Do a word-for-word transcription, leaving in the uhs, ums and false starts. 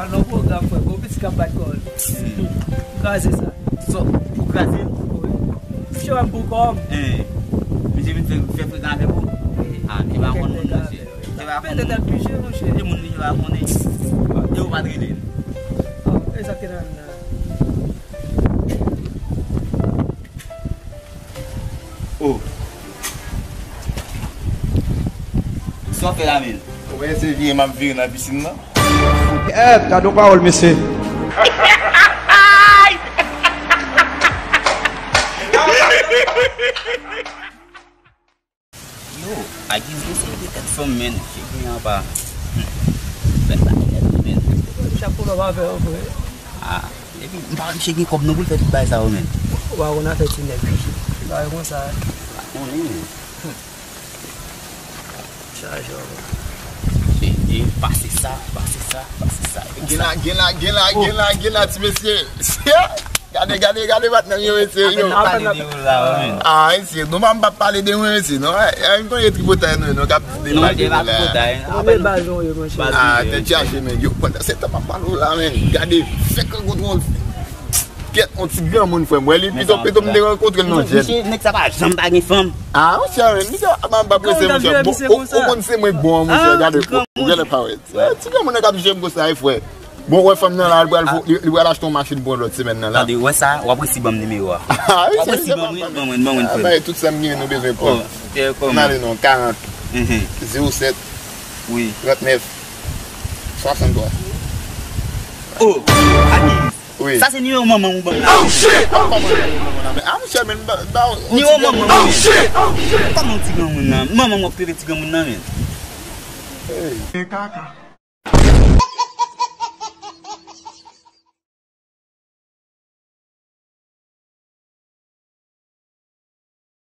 Al nan pwogram, frè, gon pitit k ap bat kò l. Kraze sa. So, ou kraze l? Wi. Misye wè m pou kò m. Eh. Misye vin fè, fè frekan avèk ou? Wi. Ah, misye pa konn moun, monchè. Misye pa konn moun. Petèt l ap pije, monchè. E moun li pa konnen. E ou pa t rele l? Ah, e sa k te nan la. Oh. Sa w fè la menm? Ou wè se vire m ap vire nan pisin nan? Kèt, gade yon pawòl, mesye. Yo, a giz de se de tèt fanm, menn. Cheke an pa. Hmm. Bèl bagay nèt, menn. Chapo la pa fè yo, frè. Ah, epi, m pa wè misye gen kòb non pou l fè tout bagay sa yo, menn. Ou pa konn afè ti nèg, wi. Bagay konsa. Pa konnen, menn. Hmm. Chaje, wi. Cheke, pase sa, pase sa, pase sa. Gen la, gen la, gen la, gen la, gen la, ti mesye. Gade, gade, gade patnè m yo, mesye, yo. Apèn n ap pale de yo la, wi. Ah, mesye, nou pa m p ap pale de mwen, mesye, non. Eh, eh, m konn tripotay nou, nou k ap di de bagay la. Tripotay, non, apèn baz nou ye, monchè. Ah, tèt chaje, men. Yo, pandan se tan m ap pale w la, men. Gade, fè kan kontwòl. Kèt, on ti granmoun, frè m. Wè li, pito, pito m te rankontre l nan jèn. Monchè, nèg sa pa janm pa gen fanm. Ah, monchè, men, misye ap ap prese, monchè. Bon, ou, ou konn se mwen k bon an, monchè, gade, ou, ou genlè pa wè. Ti granmoun nan k ap jere m konsa, wi, frè. Bon, wè fanm nan la, li pral, li, li pral achte yon machin pou lòt semèn nan la. Tande, wè sa, w ap resi ban m nimewo a. Ah, wi, w ap resi ban mwen, ban mwen, ban mwen, frè. Bay tout sa m gen, nou bezwen pran. N ale non, karant, zewo sèt, trannèf, swasanntwa. Oh, Agiz. Wi. Sa se nimewo manman w ban m la. Oh, shit! Ah, monchè, men, ba, ba, nimewo manman w. Oh, shit! Kòman ti granmoun nan? Manman w ap trete ti granmoun nan, men. Hey. E kaka.